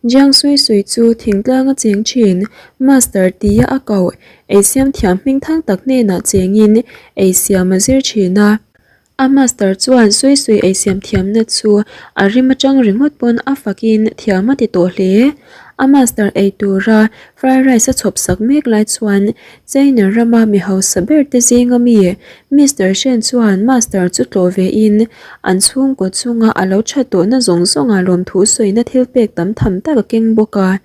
Jiang Sui Sui chu thingtlanga cheng thin Master tia a koh eisiam thiam hming thang tak hnenah chengin eisiam a zir thin a. A master chuan Sui Sui eisiam thiamna chu a rim atang ringawt pawn a fakin thiam a ti tawh hle. A master ei tura fried rice a chhawp sak mek lai chuan China rama mi hausa ber te zinga mi Mister Shen chuan master chu tlawh ve in an chhungkaw chunga a lo that tawhna zawng zawnga lawmthu sawina thil pek tam tham tak a keng bawk a.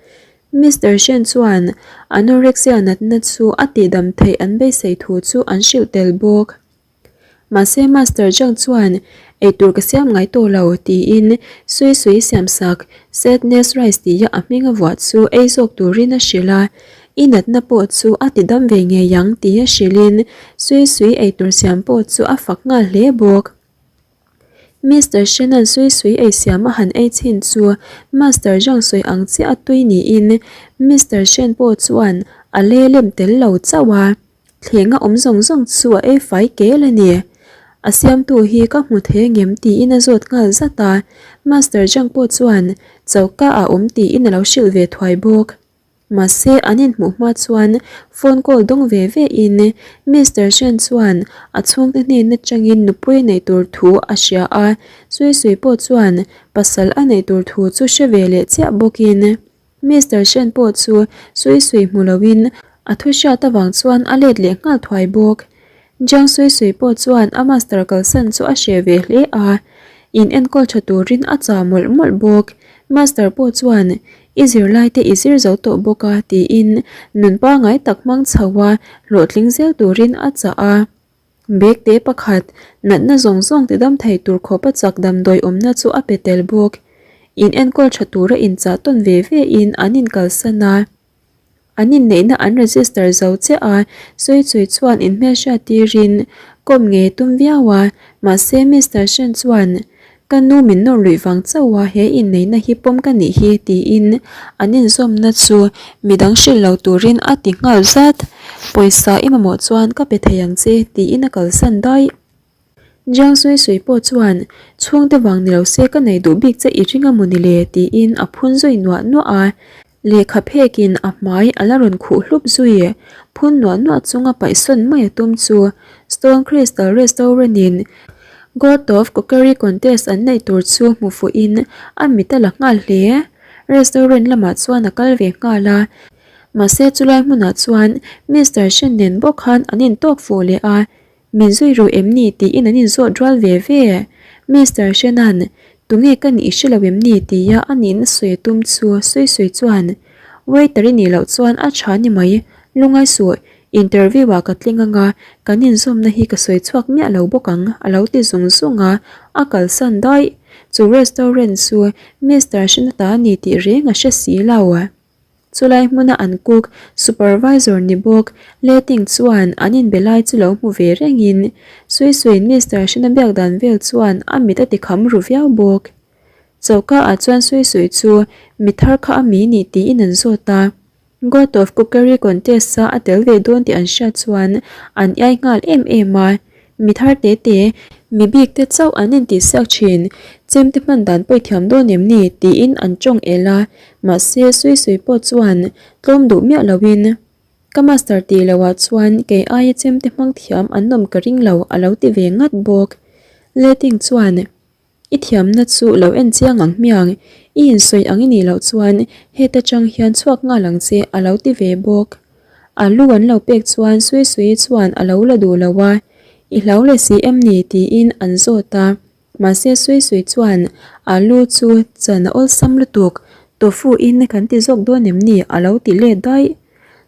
Mister Shen chuan anorexia natna chu a tihdam theih an beisei thu chu an hrilh tel bawk. Mahse Master Zhang chuan eitur ka siam ngai tawh lo tiin Sui Sui siamsak Sadness Rice tia a hming a vuah chu ei zawk turin a hrilh a, i natna pawh chu a ti dam ve ngei ang tia hrilhin Sui Sui eitur siam pawh chu a fak nghal hle bawk. Mister Shen-a'n Sui Sui ei siam a han ei chhin chu Master Zhang sawi ang chiah a tui niin Mister Shen pawh chuan a le lem tel lo chauh a. Thleng a awm zawng zawng chu a ei fai kel a ni. A siamtu hi ka hmu thei angem tiin a zawt nghal zat a, Master Zhang pawh chuan choka ah awm tiin a lo hrilh ve thuai bawk. Mahse an inhmuh hma chuan phone call dawng ve ve in Mister Shen chuan a chhungte hnen atangin nupui a neih tur thu a hria a, Sui Sui pawh chuan pasal a neih tur thu chu hre ve leh chiah bawkin. Mister Shen pawh chu Sui Sui hmu loin a thu hriat avang chuan a let leh nghal thuai bawk. Jiang Sui Sui pawh chuan a master kalsan chu a hreh ve hle a, in enkawl tha turin a chah mawlh mawlh bawk. Master pawh chuan I zirlai te i zir zo tawh bawk a tiin nun pangai tak hmang chho a hlawhtling zel turin a chah a. Bag te pakhat, natna zawng zawng ti dam thei tur khawpa chak damdawi awmna chu a pe tel bawk. In enkawl tha tura inchah tawn ve ve in an inkalsan a. An inneihna an register zo chiah a, Suicui chuan inhmelhriat tirin kawm ngei tum viau a, mahse Mister Shen chuan Ka nu min nawr luih vang chauh a he inneihna hi pawm ka nih hi tiin an inzawmna chu midang hrilh lo turin a ti nghal zat. Pawisa i mamawh chuan ka pe thei ang che tiin a kalsan daih. Jiang Sui Sui pawh chuan chhungte vang ni lo se ka nei duh bik che i ring a maw ni le tiin a phun zui nuah nuah a. Lehkha phekin a hmai a la rawn khuh hlup zui. Phun nuah nuah chunga paihsawn mai a tum chu Stone Crystal Restaurant in God of Cookery Contest an neih tur chu hmu fuhin a mit a la nghal hle. Restaurant lamah chuan a kal ve nghal a. Mahse chulai hmunah chuan Mister Shen nen bawk khan an intawk fuh leh a. Min zui ru em ni tiin an inzawt rual ve ve. Mister Shen-a'n, Tunge ka nih i hre lo em ni? tia a nihna sawi a tum chu sawi sawi chuan, Waiter i nih loh chuan a tha ni mai, lungai suh, interview ah ka tling anga kan inzawmna hi ka sawi chhuak miah lo bawk ang a lo ti zung zung a, a kalsan daih. Chu restaurant chu Mister Shen-a ta a ni tih reng a hre si lo. Chulai hmuna an cook supervisor ni bawk Letting chuan an inbe lai chu lo hmu ve rengin Sui Suiin Mister Hrina biak dan vel chuan a mit a ti kham ru viau bawk. Choka ah chuan Sui Sui chu mi thar kha a mi nih tiin an zawt a. God of Cookery contest a a tel ve dawn tih an hriat chuan an iai nghal em em a. Mi thar te te, mi bik te chauh an intihsiak thin, chemte hman dan pawi thiam dawn em ni tiin an tawng el a, mahse Sui Sui pawh chuan tlawm duh miah loin ka master tih loh ah chuan kei aia chemte hmang thiam an awm ka ring lo a lo ti ve ngat bawk. Letting chuan I thiamna chu lo en chiang ang hmiang, i insawi ang i nih loh chuan heta tang hian chhuak nghal ang che a lo ti ve bawk. A lu an lo pek chuan Sui Sui chuan a lo la duh lo a, I hlau leh si em ni tiin an zawt a, mahse Sui Sui chuan a lu chu chan a awlsam lutuk, tofu in kan ti zawk dawn em ni a lo ti let daih.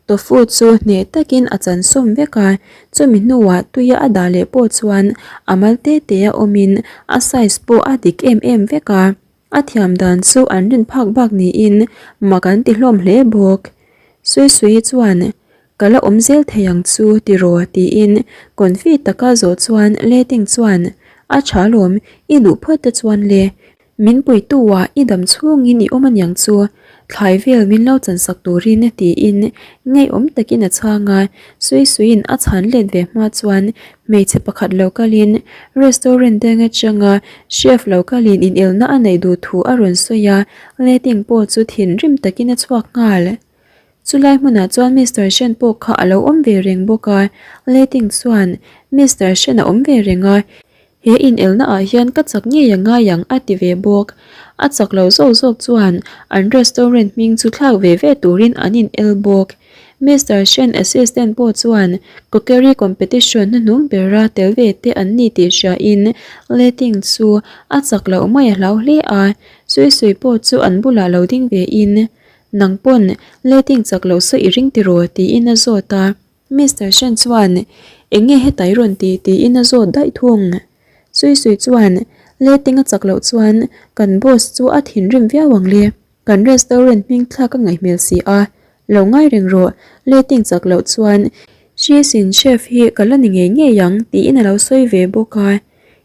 Tofu chu hneh takin a chan sawm vek a, chumi hnuah tuia a dah leh pawh chuan a mal te te a awmin a size pawh a dik em em vek a, a thiam dan chu an rin phak bak niin mak an ti hlawm hle bawk. Sui Sui chuan, Ka la awm zel thei ang chu tiraw tiin confi taka zawh chuan Letting chuan, A tha lawm, i duh phawt te chuan le, Min puitu ah i dam chhungin i awm aniang chu. Thlai vel min lo chansak turin tiin ngeiawm takin a chhang a, Sui Suiin a chhan let ve hma chuan hmeichhe pakhat lo kalin restaurant deng atanga chef lo kalin inelna a neih duh thu a rawn sawi a, Letting pawh chu thinrim takin a chhuak nghal. Chulai hmunah chuan Mister Shen pawh kha a lo awm ve reng bawk a, Letting chuan Mister Shen a awm ve reng a, He inelna ah hian ka chak ngei a ngai ang a ti ve bawk. A chak lo zawk zawk chuan an restaurant hming chu thlak ve ve turin an in el bawk. Mister Shen assistant pawh chuan cookery competition hnuhnung bera tel ve te an ni tih hria in Letting chu a chak loh mai a hlau hle a, Sui Sui pawh chu an bulah lo ding ve in Nang pawn Letting chak loh saw i ring tiraw tiin a zawt a. Mister Shen chuan, Eng nge heta i rawn ti? tiin a zawt daih thung. Sui Sui chuan, Letting a chak loh chuan kan boss chu a thinrim viau ang le, kan restaurant hming thlak a ngaih hmel si a, lo ngai reng rawh, letting chak loh chuan Shi Sin chef hi ka la ni ngei ngei ang tiin a lo sawi ve bawk a.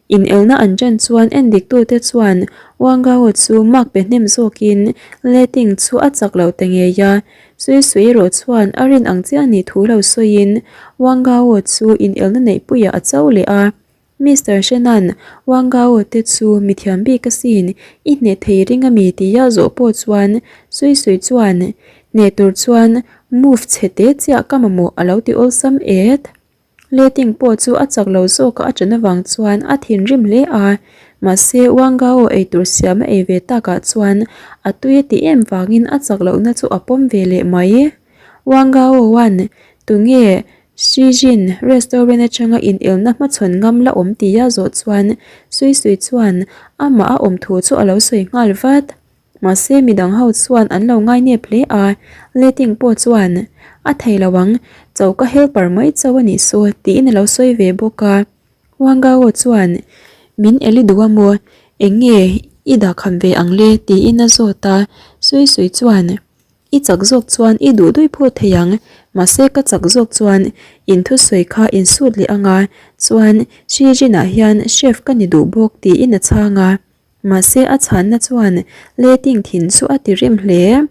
Inelna an ṭan chuan endiktute chuan Wang Gao chu mark pe hnem zawkin Letting chu a chak lo ta ngei a. Sui Sui erawh chuan a rin ang chiah nih thu lo sawiin Wang Gao chu inelna neihpuiah a cho leh a. Mister Shenan, Wang Gao te chu mithiam bik asin, i hneh thei ring ami tia zawh pawh chuan Sui Sui chuan, Hneh tur chuan move chhe te chiah ka mamawh a lo ti awlsam et. Letting pawh chu a chak lo zawk a a ṭan avang chuan a thinrim hle a, mahse Wangao eitur siam a ei ve takah chuan a tui a tih em vangin a chak lohna chu a pawm ve leh mai. Wangao-a'n tunge Shijin restaurant atanga inelna hmachhawn ngam la awm tia zawh chuan Sui Sui chuan amah a awm thu chu a lo sawi nghal vat. Mahse midang ho chuan an lo ngai nep hle a, Letting pawh chuan, A thei lo ang, choka helper mai chauh a nih saw, tiin a lo sawi ve bawk a. Wangao chuan, Min eli duh a maw? Eng nge i dahkham ve ang le? tiin a zawt a, Sui Sui chuan, I chak zawk chuan i duh duih phut thei ang, mahse ka chak zawk chuan in thusawi kha in sut leh ang a, chuan Xi Jin-ah hian chef ka ni duh bawk, tiin a chhang a. Mahse a chhanna chuan letting thin chu a ti rim hle.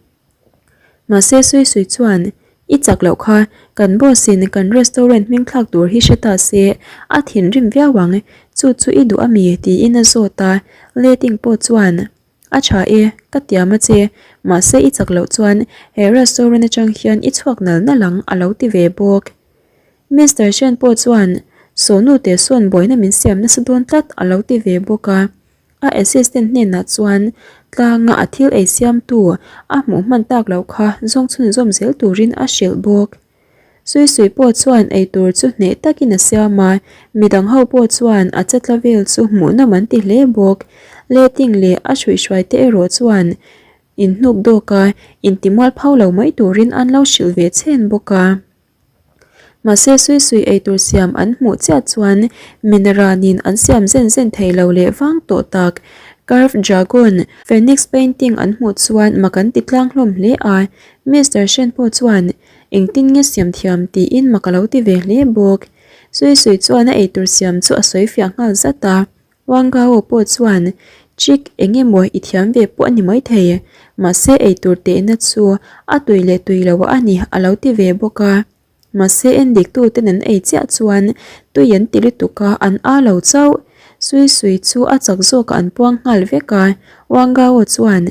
Mahse Sui Sui chuan, I chak loh kha, kan boss in kan restaurant hming thlak tur hi hre ta se, a thinrim viau ang, chu chu i duh ami? tiin a zawt a, letting pawh chuan, A tha e, ka tiam a che, mahse i chak loh chuan he restaurant atang hian i chhuak nal nal ang a lo ti ve bawk. Mister Shen pawh chuan, Saw nu te sawn buaina min siam nasa dawn tlat a lo ti ve bawk a. A assistant hnenah chuan tlanga a thil ei siamtu a hmuh hman tak loh kha zawng chhunzawm zel turin a hrilh bawk. Sui Sui pawh chuan eitur chu hneh takin a siam a, midang ho pawh chuan a chetla vel chu hmuhnawm an ti hle bawk. Letting leh a hruihhruai te erawh chuan inhnuk dawk a, intimual phau lo mai turin an lo hrilh ve chhen bawk a. Mahse sui sui eitur siam an hmuh chiah chuan Minaranin an siam zen zen thei lo leh vang tawh tak. Carved Dragon, Phoenix painting an hmuh chuan mak an ti tlang hlawm hle a, Mister Shen pawh chuan engtin nge siam thiam tiin mak a lo ti ve hle bawk. Sui sui chuan a eitur siam chu a sawi fiah nghal zat a, Wang Gao pawh chuan Chick eng emaw i thiam ve pawh a ni maithei, mahse eitur tehna chu a tui leh tui lo a ni a lo ti ve bawk a. Mahse endiktu ten an ei chiah chuan tui an ti lutuk a, an a lo chauh. Sui Sui chu a chak zawkah an puang nghal vek a, Wang Gao chuan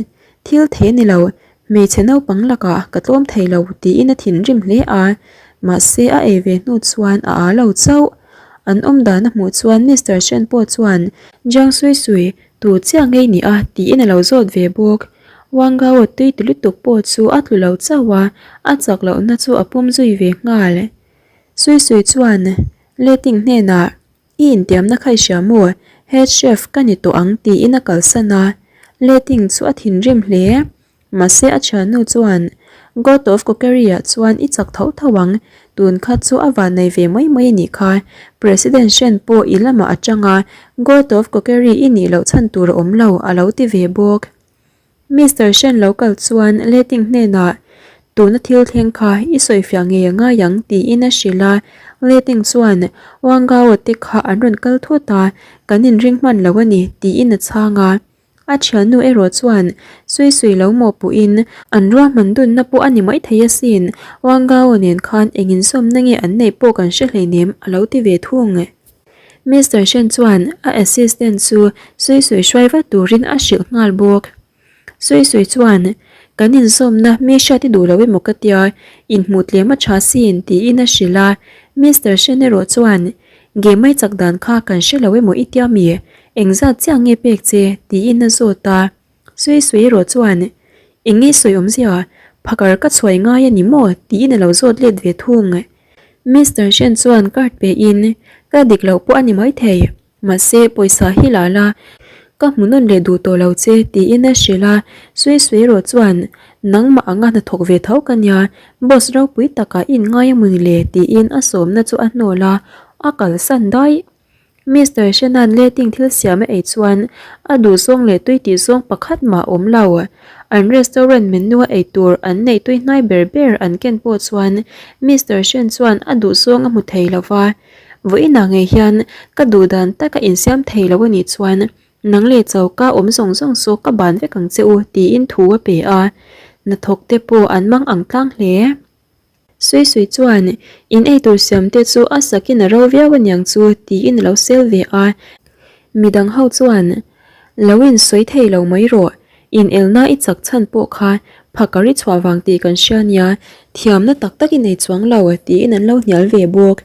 Thil thei a ni lo, Hmeichhe naupang lakah ka tlawm thei lo tiin a thinrim hle a, mahse a ei ve hnu chuan a â lo chauh. An awm dan a hmuh chuan Mister Shen pawh chuan Jiang Sui Sui, tu chiah ngei ni a? tiin a lo zawt ve bawk. Wang Gao tui ti lutuk pawh chu a tlu lo chauh a, a chak lohna chu a pawm zui ve nghal. Sui Sui chuan Letting hnenah I intiamna kha i hria maw? Head chef ka ni tawh ang tiin a kalsan a, Letting chu a thinrim hle. Mahse a thiannu chuan God of Cookery ah chuan i chak tho tho ang, tun kha chu a vannei ve mai mai a nih kha. President Shen pawh i lamah a tang a, God of Cookery i nih loh chhan tur a awm lo a lo ti ve bawk. Mister Shen lo kal chuan Letting hnenah, Tuna thil thleng kha i sawifiah ngei a ngai ang tiin a hrilh a. Letting chuan, Wangao te kha an rawn kal thut a, kan inring hman lo a ni tiin a chhang a. A thiannu erawh chuan Sui Sui lo mawhpuhin an ruahman dunna pawh a ni maithei asin, Wang Gao nen khan eng inzawmna nge an neih pawh kan hre hleinem a lo ti ve thung. Mister Shen chuan a assistant chu Sui Sui hruai vat turin a hrilh nghal bawk. Sui Sui chuan, Kan inzawmna mi hriat i duh lo emaw ka tia, inhmuh tlem a tha sin tiin a hrilh a. Mister Shen erawh chuan, Ge mai chak dan kha kan hre lo emaw i tia mi? Engzat chiah nge pek che? tiin a zawt a. Sui Sui erawh chuan, Eng nge sawi awmzia? Phakar ka chhuai ngai a ni maw? tiin a lo zawt let ve thung. Mister Shen chuan card pein, Ka dik loh pawh a ni maithei. Mahse, pawisa hi la la, ka hmu nawn leh duh tawh lo che, tiin a hrilh a. Sui Sui erawh chuan, Nangmah anga hnathawk ve tho ka nia, boss ropui takah i inngai a mawni le, tiin a sawmna chu a hnawl a, a kalsan daih. Mister Shannon letting thil siam a ei chuan a duhzawng leh tui tih zawng pakhat mah a awm lo. An restaurant menu a ei tur an neih tui hnai ber ber an ken pawh chuan Mister Shen chuan a duhzawng a hmu thei lo va. Vawiinah ngei hian ka duh dan taka insiam thei lo a nih chuan nang leh choka awm zawng zawng chu ka ban vek ang che u tiin thu a pe a, hnathawk te pawh an mang ang tlang hle. Sui Sui chuan in eitur siam te chu a sakin a ro viau aniang chu tiin a lo sel ve a, midang ho chuan lo insawi thei lo mai rawh In elna i chak chhan pawh kha phakar i chhuah vang tih kan hria nia, thiamna tak tak i nei chuang lo tiin an lo hnial ve bawk.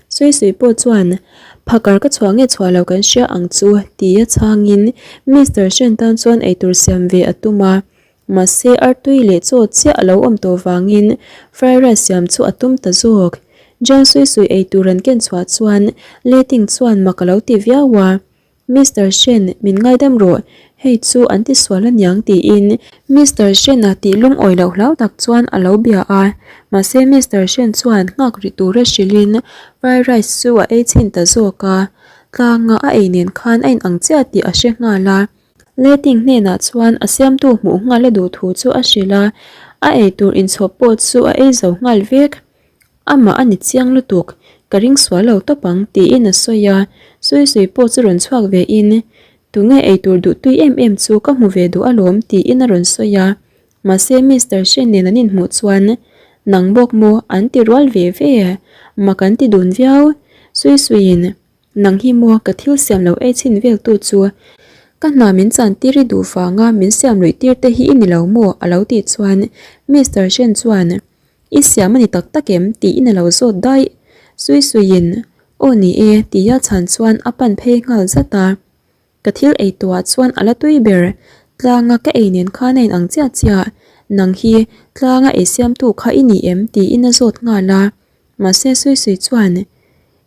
Sui Sui pawh chuan phakar ka chhuah nge chhuah lo kan hria ang chu tia chhangin Mister Shen tan chuan eitur siam ve a tum a, mahse artui leh chaw chiah a lo awm tawh vangin fried rice siam chu a tum ta zawk. Jiang Sui Sui eitur an ken chhuah chuan Li Ting chuan mak a lo ti viau a. Mister Shen, min ngaidam rawh, hei chu an ti sual aniang tiin Mister Shen-a tih lungawi loh hlau tak chuan a lo bia a. Mahse Mister Shen chuan nghak rih tura hrilhin fried rice chu a ei chhin ta zawk a. Tlanga a ei nen khan a inang chiah tih a hre nghal a. Letting hnenah chuan a siamtu hmuh nghal a duh thu chu a hrilh a, a eitur inchhawp pawh chu a ei zo nghal vek. Amah a ni chiang lutuk, ka ring sual lo tawp ang, tiin a sawi a. Sui Sui pawh chu rawn chhuak ve in, Tunge eitur duh tui em em chu ka hmu ve duh alawm, tiin a rawn sawi a. Mahse Mister Shen nen an inhmuh chuan, Nang bawk maw? an ti rual ve ve. Mak an ti dun viau. Sui Suiin, Nang hi maw ka thil siam lo ei chhin vel tu chu? Ka hna min chan tir i duh vanga min siam luih tir te hi i ni lo maw? a lo tih chuan Mister Shen chuan, I siam a ni tak tak em? tiin a lo zawt daih. Sui suiin, Aw ni e, tia chhan chuan a pan phei nghal zat a. Ka thil ei tuah chuan a la tui ber. Tlanga ka ei nen khan a inang chiah chiah. Nang hi tlanga ei siamtu kha i ni em? tiin a zawt nghal a. Mahse Sui Sui chuan,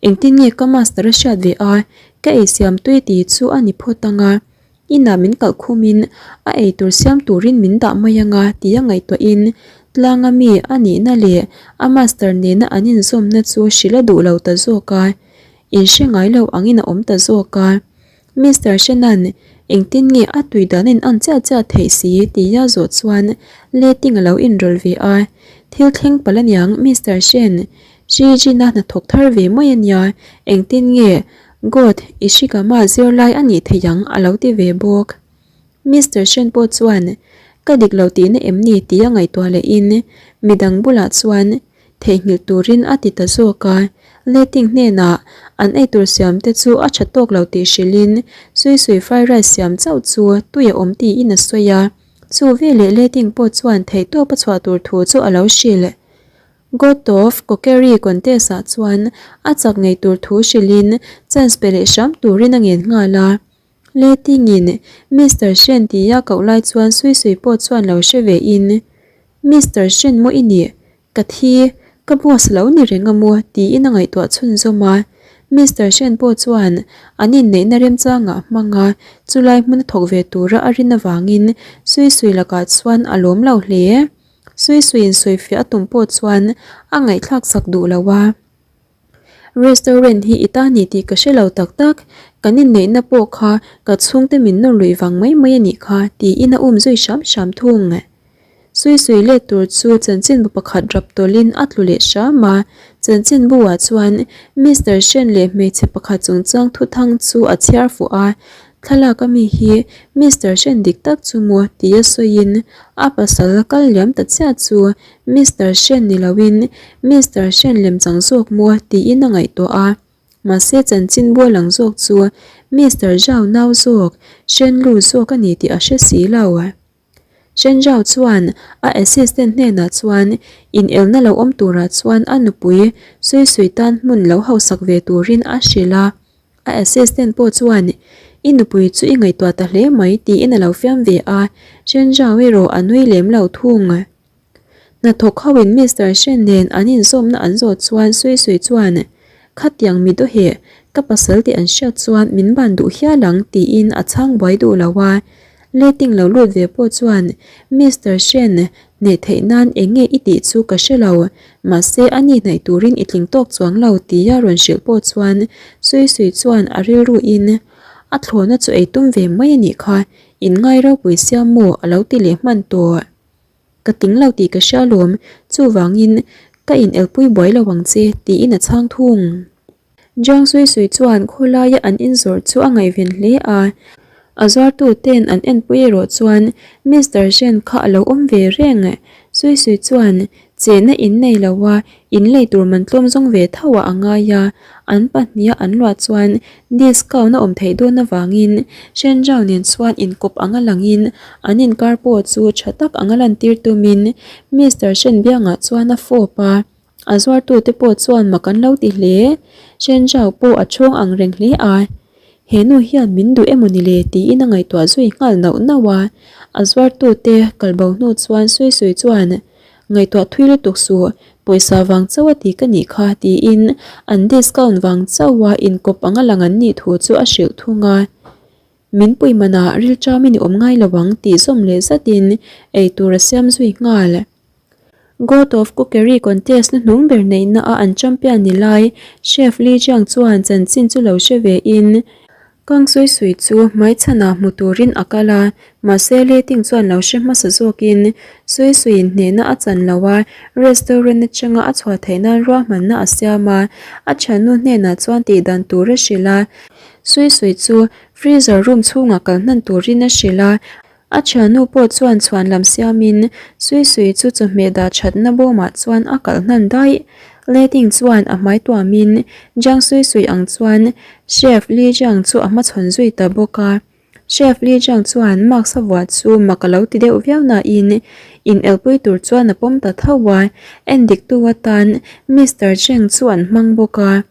Engtin nge ka master a hriat ve a, ka ei siam tui tih chu a ni phawt ang a. Inah min kalh khumin a ei tur siam turin min dah mai ang a tia ngaihtuahin tlanga mi a nihna leh a master nena an inzawmna chu hrilh a duh lo ta zawk a, inhre ngai lo angin a awm ta zawk a. Mister Shannon, engtin nge a tui dan a in-ang chiah chiah theih si tia zawh chuan letting a lo inrawlh ve a. Thil thleng palh aniang Mister Shen, Xi Jin-a hnathawk thar ve mai ania, engtin nge God, Ishigama zirlai a nih theih ang a lo ti ve bawk. Mister Shen pawh chuan ka dik lo tihna em ni tia ngaihtuah lehin midang bulah chuan theihnghilh turin a ti ta zawk a. Letting hnenah an eitur siam te chu a tha tawk lo tih hrilhin Sui Sui fried rice siam chauh chu tui a awm tiin a sawi a. Chu veleh Letting pawh chuan theihtawp a chhuah tur thu chu a lo hrilh. God of Cookery contest ah chuan a chak ngei tur thu hrilhin chance pe leh hram turin a ngen nghal a. Letting-in Mister Shen tia koh lai chuan Sui Sui pawh chuan lo hre ve in, Mister Shen maw i nih? Ka thi, ka boss lo ni reng a maw? tiin a ngaihtuah chhunzawm a. Mister Shen pawh chuan an inneihna remchangah a hmang a, chulai hmun a thawk ve tura a rin avangin Sui Sui lakah chuan a lawm lo hle. Sui Suiin sawifiah a tum pawh chuan a ngaihthlak sak duh lo a. Restaurant hi i ta ni tih ka hre lo tak tak, kan inneihna pawh kha ka chhungte min nawr luih vang mai mai a nih kha tiin a um zui hram hram thung. Sui Sui let tur chu chanchinbu pakhat rap tawlhin a tlu leh hram a, chanchinbu ah chuan Mister Shen leh hmeichhe pakhat chungchang thuthang chu a chhiar fuh a. Thlalak ami hi Mister Shen dik tak chu maw tia sawiin a pasal kal liam ta chiah chu Mister Shen ni loin Mister Shen lemchang zawk maw tiin a ngaihtuah a. Mahse chanchin bual ang zawk chu Mister Zhao nau zawk Shen Lu zawk a ni tih a hre si lo. Shen Zhao chuan a assistant hnenah chuan inelna lo awm turah chuan a nupui Sui Sui tan hmun lo hausak ve turin a hrilh a. A assistant pawh chuan, I nupui chu i ngaihtuah ta hle mai tiin a lo fiam ve a, Shen Zhao erawh a nui lem lo thung. Hnathawk hoin Mister Shen nen an inzawmna an zawh chuan Sui Sui chuan, Khatiang mi dawheh, ka pasal tih an hriat chuan min ban duh hial ang tiin a chhang buai duh lo a. Letting lo lut ve pawh chuan Mister Shen hneh theih nan eng nge i tih chu ka hre lo, mahse a ni hnaih turin i tling tawk chuang lo tia rawn hrilh pawh chuan Sui Sui chuan a rilruin a thlawhna chu ei tum ve mai a nih kha, in ngai ropui sia maw a lo ti leh hman tawh. Ka tling lo tih ka hria lawm, chuvangin ka in elpui buai lo ang che tiin a chhang thung. Jiang Sui Sui chuan khawlaia an inzawrh chu a ngaihven hle a, a zuartu ten an enpui erawh chuan Mister Shen kha a lo awm ve reng. Sui Sui chuan chehna in nei lo a, in lei tur man tlawm zawng ve tho ah a ngai a, an pahniha an luah chuan discount a awm theih dawn avangin Shen Zhao nen chuan inkawp anga langin an inkar pawh chu tha tak anga lantir tumin Mister Shen biangah chuan a fawp a. A zuartute pawh chuan mak an lo ti hle. Shen Zhao pawh a chhawng ang reng hle a, He nu hian min duh emaw ni le tiin a ngaihtuah zui nghal nauh nauh a. A zuartute kal bo hnu chuan Sui Sui chuan, Ngaihtuah thui lutuk suh, pawisa vang chauh a ti ka nih kha tiin an discount vang chauha inkawp anga lang an nih thu chu a hrilh thung a. Min pui manah rilṭamin i awm ngai lo ang tih zawm leh zatin eitur a siam zui nghal. God of Cookery contest hnuhnung ber neihna a an champion ni lai Chef Li Jiang chuan chanchin chu lo hre ve in Kang Sui Sui chu hmaichhanah hmu turin a kal a, mahse Li Ting chuan lo hre hmasa zawkin Sui Suiin hnehna a chan lo a, restaurant atanga a chhuah theih nan ruahmanna a siam a, a thiannu hnenah chuan tihdan tur a hrilh a, Sui Sui chu freezer room chhungah kal hnan turin a hrilh a. A thiannu pawh chuan chhuan lam siamin Sui Sui chu chawhmeh dah thatna bawmah chuan a kalh hnan daih. Le Ting chuan a hmai tuamin Jiang Sui Sui ang chuan Chef Li Jiang chu a hmachhawn zui ta bawk a. Chef Li Jiang chuan mask a vuah chu mak a lo ti deuh viau nain inelpui tur chuan a pawm ta tho a, endiktu atan Mister Cheng chu an hmang bawk a.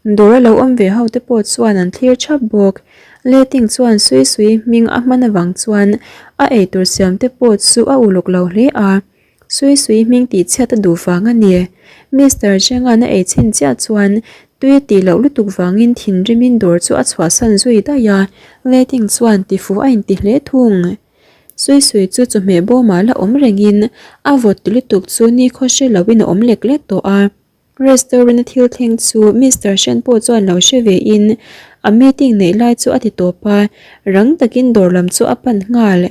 Dawr a lo awm ve ho te pawh chuan an thlir thap bawk. Letting chuan Sui Sui hming a hman avang chuan a eitur siam te pawh chu a uluk lo hle a. Sui Sui hming tih chhiat a duh vang a ni. Mister Chenga'n a ei chhin chiah chuan tui tih loh lutuk vangin thinrimin dawr chu a chhuahsan zui daih a. Letting chuan tifuh a inti hle thung. Sui Sui chu chawhmeh bawmah la awm rengin a vawt ti lutuk chu nikhaw hre loin a awm lek lek tawh a. Restaurant a thil thleng chu Mister Shen pawh chuan lo hre ve in a meeting neih lai chu a ti tawp a, rang takin dawr lam chu a pan nghal.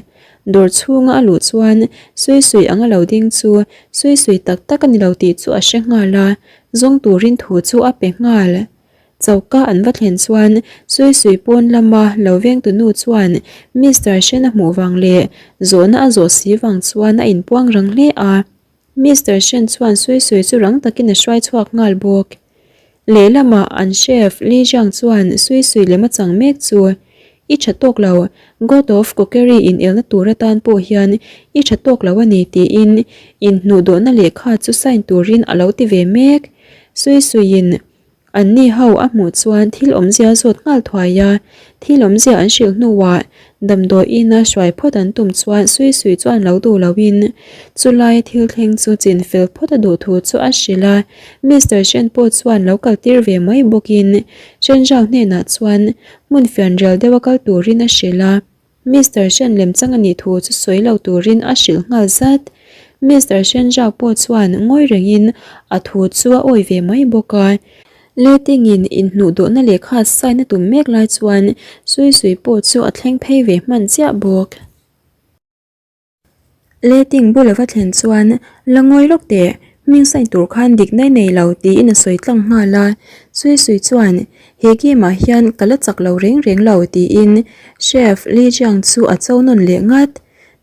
Dawr chhunga a luh chuan sui sui anga lo ding chu sui sui tak tak a ni lo tih chu a hre nghal a, zawng turin thu chu a pe nghal. Choka an va thlen chuan sui sui pawn lama lo vengtu nu chuan Mister Shen a hmuh vang leh zawhna a zawh si vang chuan a inpuang rang hle a. Mister Shen chuan Sui Sui chu rang takin a hruai chhuak nghal bawk. Lehlamah an chef Li Jiang chuan Sui Sui lem a chang mek chu, I tha tawk lo, God of Cookery inelna tur atan pawh hian i tha tawk lo a ni tiin inhnuhdawhna lehkha chu sign turin a lo ti ve mek. Sui Suiin An ni ho a hmuh chuan thil awmzia a zawt nghal thuai a, thil awmzia an hrilh hnuah damdawi ina hruai phawt an tum chuan Sui Sui chuan lo duh loin chulai thil thleng chu chin fel phawt a duh thu chu a hrilh a, Mister Shen pawh chuan lo kal tir ve mai bawkin Shen Zhao hnenah chuan hmun fianrial deuh a kal turin a hrilh a. Mister Shen lemchang a nih thu chu sawi lo turin a hrilh nghal zat. Mister Shen Zhao pawh chuan ngawi rengin a thu chu a awi ve mai bawk a. Letingin inhnuhdawhna lehkha sign a tum mek lai chuan Sui Sui pawh chu a thleng phei ve hman chiah bawk. Letting bul a va thlen chuan la ngawi lawk teh. Hming sign tur khan dikna i nei lo tiin a sawi tlang nghal a. Sui Sui chuan, He game ah hian ka la chak lo reng reng lo tiin Chef Li Jiang chu a cho nawn leh ngat.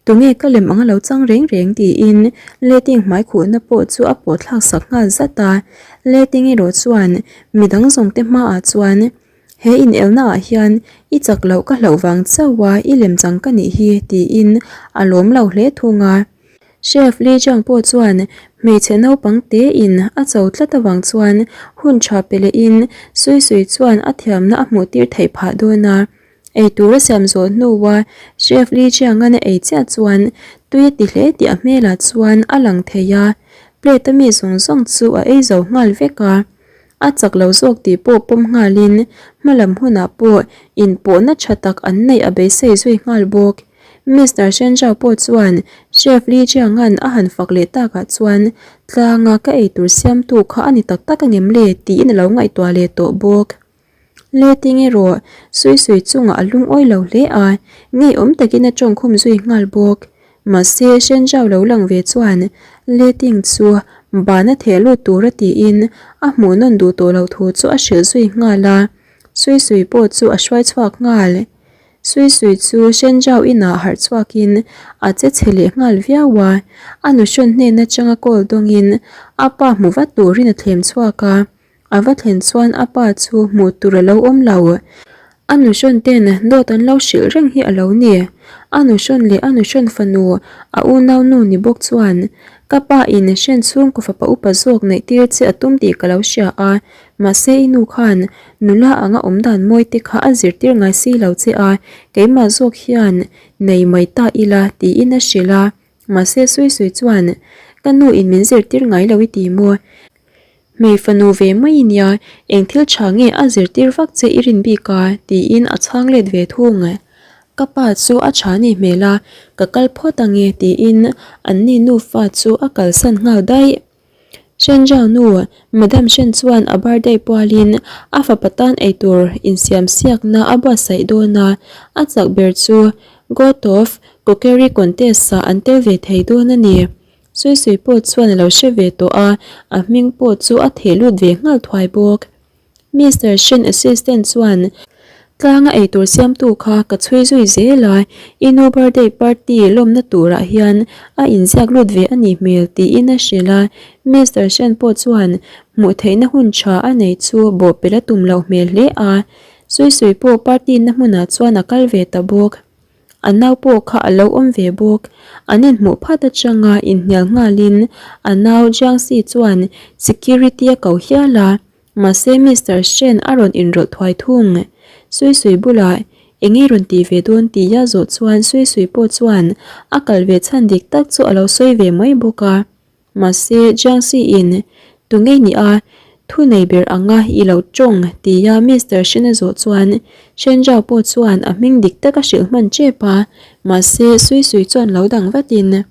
Tunge ka lem ang a lo chang reng reng tiin Leting hmai khuhna pawh chu a pawh thlak sak nghal zat a. Leting erawh chuan midang zawng te hmaah chuan He inelna ah hian i chak loh ka hlauh vang chauh a i lem chang ka nih hi tiin a lawm lo hle thung a. Chef Li Jiang pawh chuan hmeichhe naupang te in a cho tlat avang chuan hun tha pe leh in Sui Sui chuan a thiamna a hmuh tir theih phah dawn a. Ei tur a siam zawh hnua Chef Li Jiang-a'n a ei chiah chuan tui a ti hle tih a hmelah chuan a lang thei a, plate a mi zawng zawng chu a ei zo nghal vek a. A chak lo zawk tih pawh pawm nghalin hma lam hunah pawh inpawhna tha tak an neih a beisei zui nghal bawk. Mister Shenjao pawh chuan Chef Li Jiang-a'n a han fak leh takah chuan tlanga ka eitur siamtu kha a ni tak tak angem le tiin a lo ngaihtuah leh tawh bawk. Letting erawh sui sui chungah a lungawi lo hle a, ngeiawm takin a tawngkhum zui nghal bawk. Mahse, Shenjao lo lang ve chuan Letting chu ban a theh lut tura tiin a hmuh nawn duh tawh loh thu chu a hrilh zui nghal a, sui sui pawh chu a hruai chhuak nghal. Sui sui chu Shenjao inah harh chhuakin a che chhe leh nghal viau a, a nuhrawn hnen atanga call dawngin a pa hmu vat turin a thlem chhuak a. A va thlen chuan a pa chu hmuh tur a lo awm lo. A nuhrawn ten dawt an lo hrilh reng hi a lo ni. A nuhrawn leh a nuhrawn fanu a unau nu ni bawk chuan, Ka pa in hren chhungkaw fapa upa zawk neih tir che a tum tih ka lo hria a, mahse i nu khan nula anga awm dan mawi te kha a zirtir ngai si lo che a, keimah zawk hian nei mai ta ila tiin a hrilh a. Mahse Sui Sui chuan, Ka nu in min zirtir ngai lo i ti maw? Hmei fanu ve mai i nia, eng thil tha nge a zirtir vak che i rin bik a? tiin a chhang let ve thung. Ka pa chu a tha ni hmel a, ka kal phawt ange tiin anni nufa chu a kalsan nghal daih. Shenjao nu, Madam Shen chuan a birthday pualin a fapa tan eitur insiam siakna a buatsaih dawn a, a chak ber chu God of Cookery contest ah an tel ve thei dawn a ni. Sui Sui pawh chuan a lo hre ve tawh a, a hming pawh chu a theh lut ve nghal thuai bawk. Mister Shen assistant chuan tlanga eitur siamtu kha ka chhui zui zel a, i nu birthday party lawmna turah hian a inziak lut ve a nih hmel tiin a hrilh a, Mister Shen pawh chuan hmuh theihna hun tha a nei chu bawhpelh a tum loh hmel hle a, Sui Sui pawh party na hmunah chuan a kal ve ta bawk. A nau pawh kha a lo awm ve bawk. An inhmuh phat atanga inhnial nghalin a nau Jiangxi chuan security a ko hial a, mahse Mister Shen a rawn inrawlh thuai thung. Sui Sui bulah eng nge rawn tih ve dawn tia zawh chuan Sui Sui pawh chuan a kal ve chhan dik tak chu a lo sawi ve mai bawk a. Mahse, Jiangxi in, Tu ngei ni a, thu nei ber anga i lo tawng tia Mister Shen a zawh chuan Shen Zhao pawh chuan a hming dik tak a hrilh hman tep a, mahse Sui Sui chuan lo dang vatin,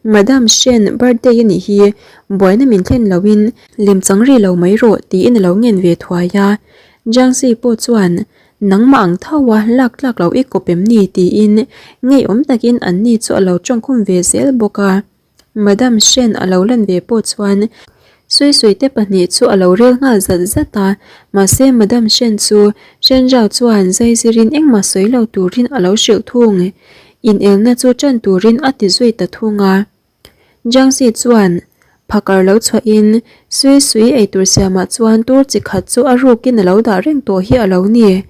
Madam Shen birthday a nih hi, buaina min thlen loin lem chang ri lo mai rawh tiin a lo ngen ve thuai a. Jiangxi pawh chuan, Nangmah ang tho a, lak tlak lo i kawp em ni? tiin ngeiawm takin anni chu a lo tawngkhum ve zel bawk a. Madam Shen a lo lan ve pawh chuan Sui Sui te pahnih chu a lo rel nghal zat zat a, mahse Madam Shen chu Shen Zhao chuan zai zirin engmah sawi lo turin a lo hrilh thung. Inelna chu tan turin a ti zui ta thung a. Jiang Xi chuan phakar lo chhuahin Sui Sui eitur siamah chuan tur chi khat chu a rukin a lo dah reng tawh hi a lo ni.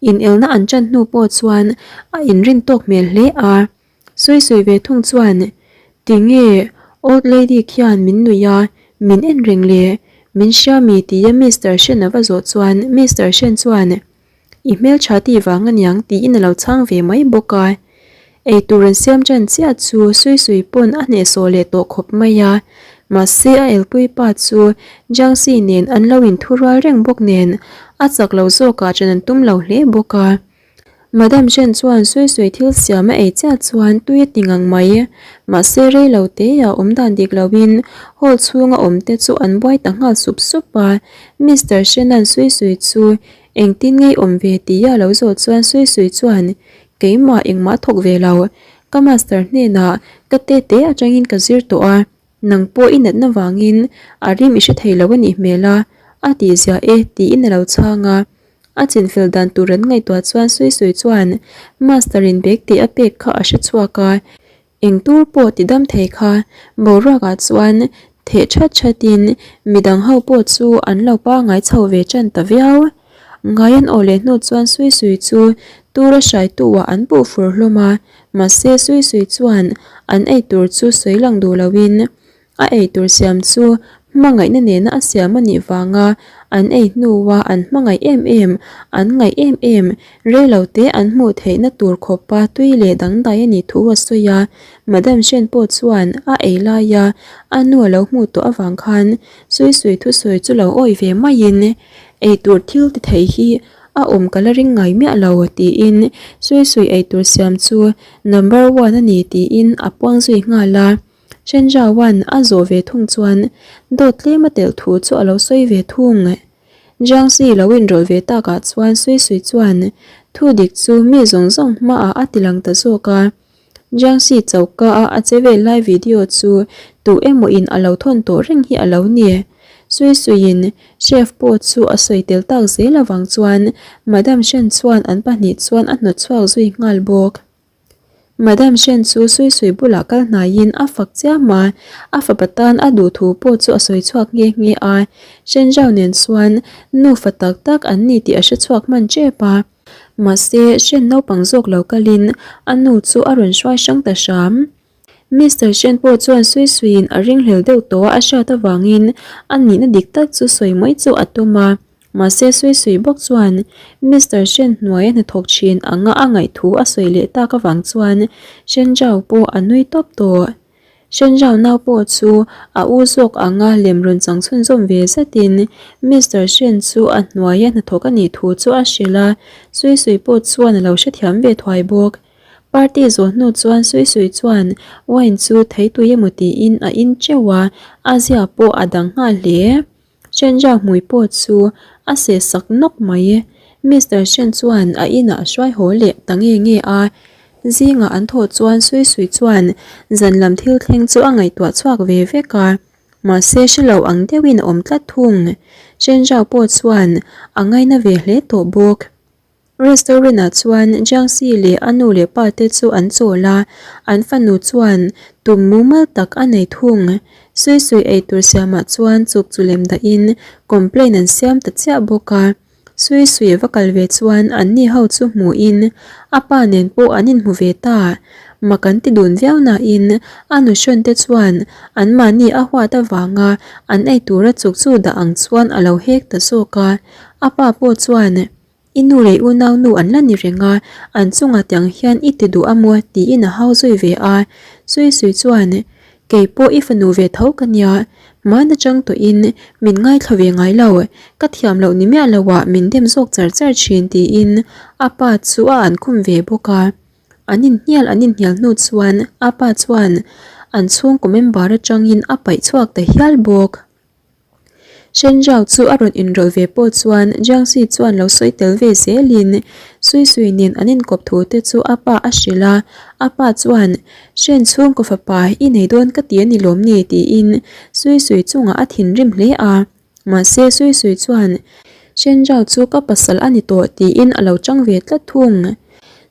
Inelna an tan hnu pawh chuan a inrin tawk hmel hle a. Sawi sawi ve thung chuan, Tinge old lady khian min nuih a, min en reng le, min hria mi tia Mister Shen a va zawh chuan Mister Shen chuan, I hmeltha tih vang aniang tiin a lo chhang ve mai bawk a. Eitur an siam ṭan chiah chu Sui Sui pawn a hnehsawh leh tawh khawp mai a, mahse a elpui pa chu Jiangxi nen an lo inthurual reng bawk nen a chak lo zawkah ṭan an tum lo hle bawk a. Madam Shen chuan sawi sawi thil siam a ei chiah chuan tui a ti ngang mai. Mahse rei lo te a awm dan dik loin hall chhunga awm te chu an buai ta nghal sup sup a. Mister Shen-a'n sawi sawi chu engtin ngei awm ve tia a lo zawh chuan sawi sawi chuan keimah engmah a thawk ve lo. Ka master hnenah ka tete atangin ka zir tawh a. Nang pawh i natna vangin a rim i hre thei lo a nih hmel a, a tih ziah e tiin a lo chhang a. A chinfel dan tur an ngaihtuah chuan Sui Sui chuan Master in bag tih a pek kha a hre chhuak a, eng tur pawh ti dam thei kha boruak ah chuan theh that that in midang ho pawh chu an lo pangai chho ve tan ta viau. Ngai an awh leh hnu chuan Sui Sui chu tur a hraitu ah an puh fur hlawm a, mahse Sui Sui chuan an ei tur chu sawi lang duh lo in A eitur siam chu hmangaihna nena a siam a nih vanga an ei hnua an hmangaih em em, an ngaih em em, reilote an hmuh theihna tur khawpa tui leh dangdai a nih thu a sawi a. Madam Shen pawh chuan a ei laia a nu a lo hmuh tawh avang khan Sui Sui thusawi chu lo awih ve maiin eitur thil ti thei hi a awm ka la ring ngai miah lo tiin Sui Sui eitur siam chu number one a ni tiin a puang zui nghal a. Shenjaoan a zawh ve thung chuan dawt tlem a telh thu chu a lo sawi ve thung. Jiangxi lo inrawlh ve takah chuan Sui Sui chuan thu dik chu mi zawng zawng hmaah a ti lang ta zawk a. Jiangxi choka a a che vel lai video chu tu emaw in a lo thawn tawh reng hi a lo ni. Sui Suiin chef pawh chu a sawi tel tak zel avang chuan Madam Shen chuan an pahnih chuan a hnawt chhuak zui nghal bawk. Madam Shen chu Sui Sui bulah kal hnaiin a fak chiam a, a fapa tan a duh thu pawh chu a sawi chhuak nghe nghe a. Shen Zhao nen chuan nufa tak tak an ni tih a hre chhuak hman tep a. Mahse, Shen naupang zawk lo kalin a nu chu a rawn hruai hrang ta hram. Mister Shen pawh chuan Sui Suiin a ringhlel deuh tawh a a hriat avangin a nihna dik tak chu sawi mai chu a tum a. Mahse Sui Sui bawk chuan Mister Shen hnuaia hnathawk thin anga a ngaih thu a sawi leh tak avang chuan Shen Zhao pawh a nui tawp tawh. Shen Zhao nau pawh chu a u zawk anga lem rawn chang chhunzawm ve zetin Mister Shen chu a hnuaia hnathawk a nih thu chu a hrilh a, Sui Sui pawh chuan a lo hrethiam ve thuai bawk. Party zawh hnu chuan Sui Sui chuan wine chu theitui emaw tiin a in teuh a, a zia pawh a dang nghal hle. Shenja hmui pawh chu a seh sak nawk mai. Mister Shen chuan a inah a hruai haw leh ta nge nge a. Zingah an thawh chuan Sui Sui chuan zan lam thil thleng chu a ngaihtuah chhuak ve vek a. Mahse hre lo ang deuhin a awm tlat thung. Shenja pawh chuan a ngaina ve hle tawh bawk. Restaurant-ah chuan Jiangxi leh a nu leh pa te chu an chawl a, an fanu chuan tum mumal tak a nei thung. Sui sui eitur siamah chuan chuk chu lem dahin complaint an siam ta chiah bawk a. Sui sui va kal ve chuan anni ho chu hmuhin a pa nen pawh an inhmu ve ta. Mak an ti dun viau nain a nuhrawn te chuan anmahni a huat avanga an eitura chuk chu dah ang chuan a lo hek ta zawk a. A pa pawh chuan I nu leh unau nu an la ni reng a, an chungah tiang hian i ti duh a maw tiin a hau zui ve a. Sui Sui chuan, Kei pawh i fanu ve tho ka nia, hman atang tawhin min ngaithla ve ngai lo, ka thiam loh ni miah lo ah min dem zawk char char thin tiin a pa chu a an khum ve bawk a. An inhnial an inhnial hnu chuan a pa chuan an chhungkaw member atangin a paih chhuak ta hial bawk. Shenjiao chu a rawn inrawlh ve pawh chuan Jiangxi chuan lo sawi tel ve zelin Sui Sui nen an inkawp thu te chu a pa a hrilh a, a pa chuan Shen chhungkaw fapa i nei dawn ka ti a ni lawm ni tiin Sui Sui chungah a thinrim hle a, mahse Sui Sui chuan Shenjiao chu ka pasal a ni tawh tiin a lo chang ve tlat thung.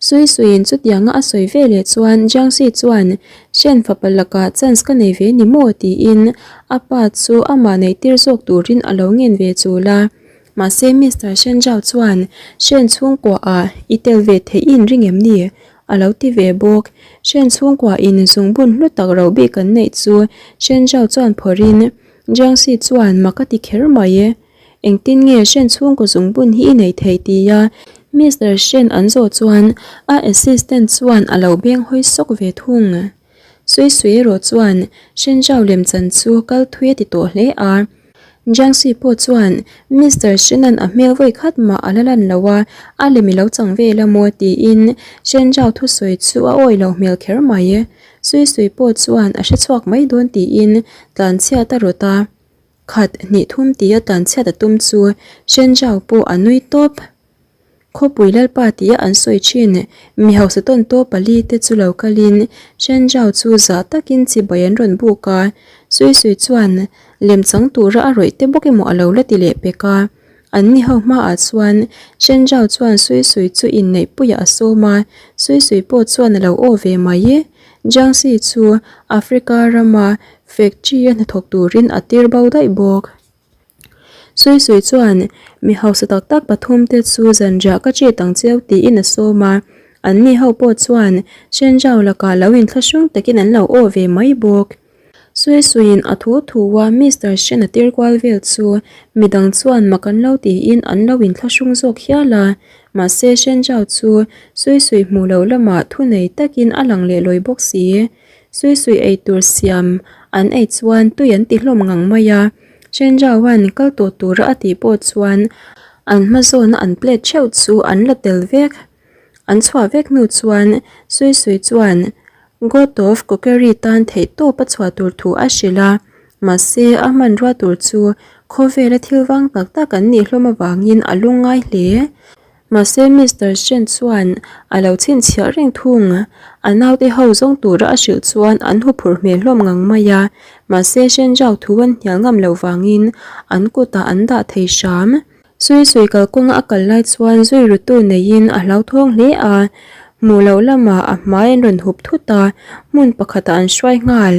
Sui Suiin chutianga a sawi ve leh chuan Jiangxi chuan Shen fapa lakah chance ka nei ve ni maw tiin a pa chu amah neihtir zawk turin a lo ngen ve chul a. Mahse Mister Shen Zhao chuan Shen chhungkuaah i tel ve theih i inring em ni? a lo ti ve bawk. Shen chhungkuain zungbun hlu tak ro bik an neih chu Shen Zhao chuan phawrhin Jiangxi chuan mak a ti kher mai. Engtin nge Shen chhungkaw zungbun hi i nei thei tia Mister Shen an zawh chuan a assistant chuan a lo beng hawi sawk ve thung. Sui Sui erawh chuan Shen Zhao lemchan chu kal thui a ti tawh hle a. Jiangxi pawh chuan Mister Shen-a'n a hmel vawi khat mah a la lan lo a, a lem i lo chang vel a maw tiin Shen Zhao thusawi chu a awih lo hmel kher mai. Sui Sui pawh chuan a hrechhuak mai dawn tiin tlanchhiat a rawt a. Khat hnih thum tia tlanchhiat a tum chu Shen Zhao pawh a nui tawp. Khawpui Lalpa tia an sawi thin mi hausa tawntaw pali te chu lo kalin Shenjao chu zah takin chibai an rawn buk a, Sui Sui chuan lemchang tura a rawih te bawk emaw a lo la ti leh pek a. An ni ho hmaah chuan Shenjao chuan Sui Sui chu inneihpuiah a sawm a, Sui Sui pawh chuan a lo aw ve mai. Jiangxi chu Africa rama factory-a hnathawk turin a tir bo daih bawk. Sui Sui chuan mi hausa tak tak pathum te chu zanriah ka chit ang cheu tiin a sawm a, an ni ho pawh chuan Shenzhao lakah lo inthlahrung takin an lo aw ve mai bawk. Sui Suiin a thu thu a Mister Shen a tir kual vel chu midang chuan mak an lo tiin an lo inthlahrung zawk hial a, mahse Shenzhao chu Sui Sui hmuh loh lamah thunei takin a lang leh lawi bawk si. Sui Sui eitur siam an ei chuan tui an ti hlawm ngang mai a. Chenjaoan kal tawh tura a tih pawh chuan an hma zawna an plate theuh chu an la tel vek. An chhuah vek hnu chuan Sui Sui chuan God of Cookery tan theih tawp a chhuah tur thu a hrilh a, mahse a hmanrua tur chu khawvela thil vang tak tak an nih hlawm avangin a lungngai hle. Mahse Mister Shen chuan a lo chhinchhiah reng thung. A naute ho zawng tura a hrilh chuan an huphurh hmel hlawm ngang mai a, mahse Shen Zhao thu an hnial ngam loh vangin an kutah an dah thei hram. Sui Sui kalkawnga a kal lai chuan zui rutu neiin a hlauthawng hle a, hmuh loh lamah a hmai an rawn hup thut a, hmun pakhatah an hruai nghal.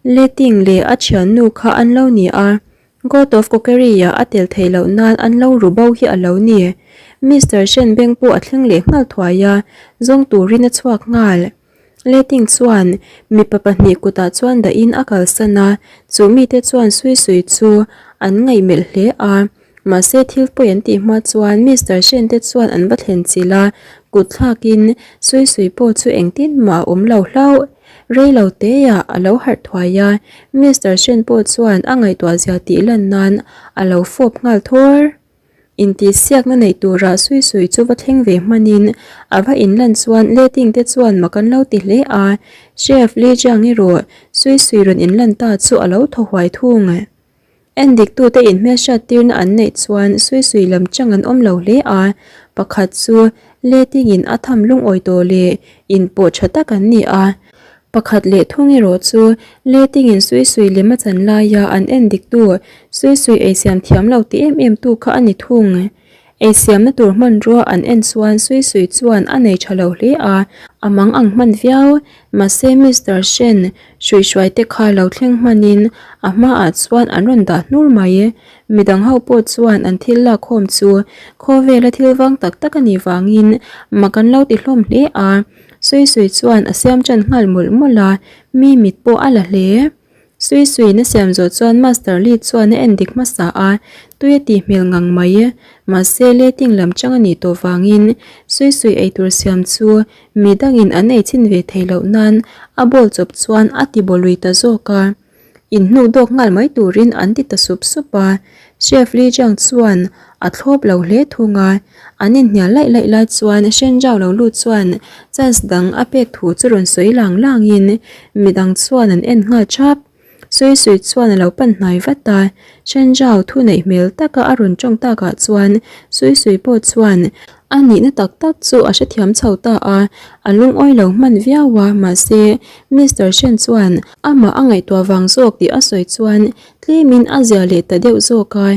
Letting leh a thiannu kha an lo ni a, God of Cookery-ah a tel theih loh nan an lo ru bo hi a lo ni. Mister Shen beng pawh a thleng leh nghal thuai a, zawng turin a chhuak nghal. Letting chuan mipa pahnih kutah chuan dahin a kalsan a, chu mite chuan Sui Sui chu an ngaihmelh hle a. Mahse thil pawi an tih hma chuan Mister Shen te chuan an va thlen chilh a, kut thlakin Sui Sui pawh chu engtin mah a awm lo hlauh. Rei lo teah a lo harh thuai a, Mister Shen pawh chuan a ngaihtuah zia tih lan nan a lo fawp nghal thawr. Intihsiakna neih turah Sui Sui chu va thleng ve hmanin a va inlan chuan Letting te chuan mak an lo ti hle a, Chef Li Jiang erawh Sui Sui rawn inlan ta chu a lo thaw huai thung. Endiktute inhmelhriat tirna an neih chuan Sui Sui lam chang an awm lo hle a, pakhat chu Letingin a tham lungawi tawh leh inpawh tha tak an ni a, pakhat leh thung erawh chu Letingin Sui Sui lem a chan laia an endiktu Sui Sui eisiam thiam lo ti em em tu kha a ni thung. Eisiamna tur hmanrua an en chuan Sui Sui chuan a nei tha lo hle a, a mang ang hman viau. Mahse Mister Shen hruihhruai te kha lo thleng hmanin a hmaah chuan an rawn dah hnur mai. Midang ho pawh chuan an thil lakkhawm chu khawvela thil vang tak tak a nih vangin mak an lo ti hlawm hle a. Sui Sui chuan a siam tan nghal mawlh mawlh a, mi mit pawh a la hle. Sui Sui na siam zawh chuan Master Li chuan a en dik hmasa a, tui a tih hmel ngang mai. Mahse letting lam chang a nih tawh vangin Sui Sui eitur siam chu mi dangin an ei chhin ve theih loh nan a bowl chawp chuan a ti bawlui ta zawk a. In hnuh dawk nghal mai turin an ti ta sup sup a. Chef Li Jiang chuan a thlawp lo hle thung a. An inhnial laih laih lai chuan Shen Zhao lo lut chuan chance dang a pek thu chu rawn sawi lang langin midang chuan an en nghal thap. Sui Sui chuan a lo pan hnai vat a, Shen Zhao thu neih hmel taka a rawn tawng takah chuan Sui Sui pawh chuan a nihna tak tak chu a hrethiam chho ta a, a lungawi lo hman viau a, mahse Mister Shen chuan amah a ngaihtuah vang zawk tih a sawi chuan tlemin a zia leh ta deuh zawk a.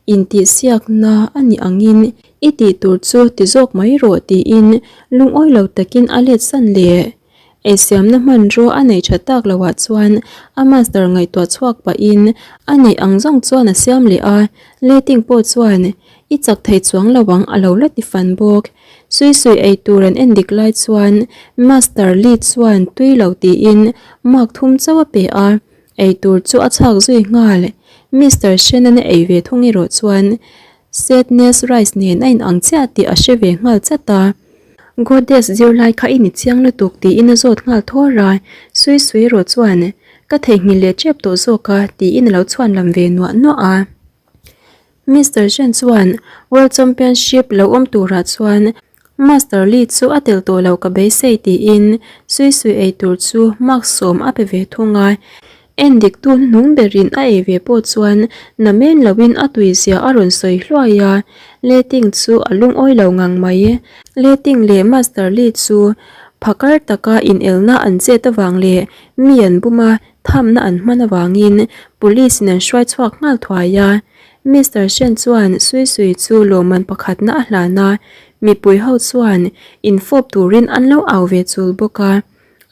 Intihsiakna a nih angin i tih tur chu ti zawk mai rawh tiin lungawi lo takin a let san leh. Eisiamna hmanrua a neih tha tak loah chuan a master ngaihtuah chhuak pahin a neih ang zawng chuan a siam leh a, letting pawh chuan i chak thei chuang lo ang a lo la ti fan bawk. Sui sui ei tur an en dik lai chuan master Lee chuan tui lo tiin mark thum chauh a pe a. Ei tur chu a chhak zui nghal. Mister Shannon a ei ve thung erawh chuan Sadness Rice nen a inang chiah tih a hre ve nghal chat a. Goddess zirlai kha i ni chiang lutuk tiin a zawt nghal thawr a, Sui Sui erawh chuan ka theihnghilh leh tep tawh zawk a tiin a lo chhuan lam ve nuah nuah a. Mister Shen chuan World Championship lo awm turah chuan Master Li chu a tel tawh lo ka beisei tiin Sui Sui ei tur chu mark sawm a pe ve thung a. Endiktu hnung berin a ei ve pawh chuan namen loin a tuizia a rawn sawi hluai a, Letting chu a lungawi lo ngang mai. Letting leh Master Li chu phakar taka inelna an chet avang leh mi an bum a, thamna an hman avangin Police in an hruai chhuak nghal thuai a. Mister Shen chuan Sui Sui chu lawmman pakhatna a hlan a, mipui ho chuan infawp turin an lo au ve chul bawk a.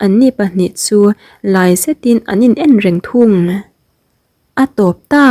Anni pahnih chu lai zetin an in en reng thung. A tawp ta.